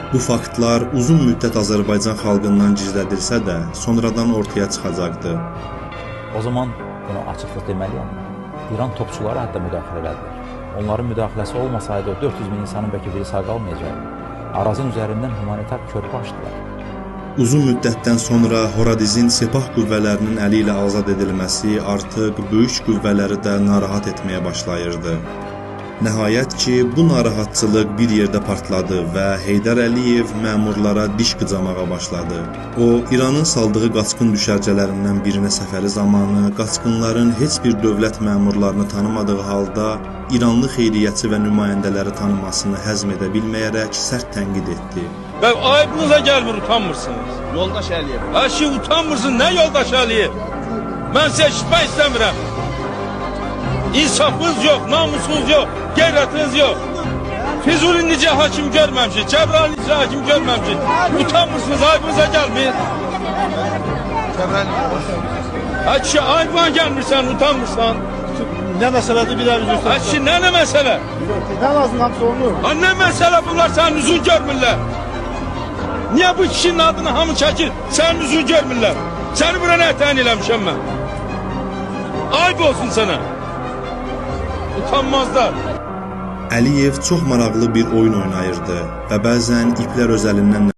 Bu faktlar uzun müddət Azərbaycan xalqından gizlədilsə də, sonradan ortaya çıxacaqdı. O zaman bunu açıqlıq deməliyəm. İran topçuları hətta müdaxilə elədilər. Onların müdaxiləsi olmasaydı o 400 min insanın bəlkə biri sağ qalmayacaqdı. Arazın üzərindən humanitar körpü açdılar. Uzun müddətdən sonra Horadizin Sepah qüvvələrinin əli ilə azad edilməsi artıq böyük qüvvələri də narahat etməyə başlayırdı. Nəhayət ki, bu narahatçılıq bir yerdə partladı və Heydər Əliyev məmurlara diş qıcamağa başladı. O, İranın saldığı qaçqın düşərgələrindən birinə səfəri zamanı qaçqınların heç bir dövlət məmurlarını tanımadığı halda İranlı xeyriyyəçi və nümayəndələri tanımasını həzm edə bilməyərək sərt tənqid etdi. Və ayıbınıza gəlmir, utanmırsınız. Yoldaş Əliyev. Əşi, utanmırsın, nə yoldaş Əliyev? Mən sizə eşitmək istəmirəm. İnsafınız yox, namusunuz yox, qeyrətiniz yox. Füzuli necə hakim görməmişik, Cəbrayıl necə hakim görməmişik. Utanmırsınız, ayıbınıza gəlmir. Əşi, ayıbına gəlmirsən, utanmırsan. Nə məsələdir bir daha üzr. Əşi, nə məsələ? Nə lazım hamısı olunur. Ha, nə məsələ bunlar sənin üzün görmürlər? Niyə bu kişinin adını hamı çəkir, sənin üzün görmürlər? Səni bura nə təyin eləmişəm mən? Ayıb olsun sənə. Utanmazlar. Əliyev çox maraqlı bir oyun oynayırdı və bəzən iplər öz əlindən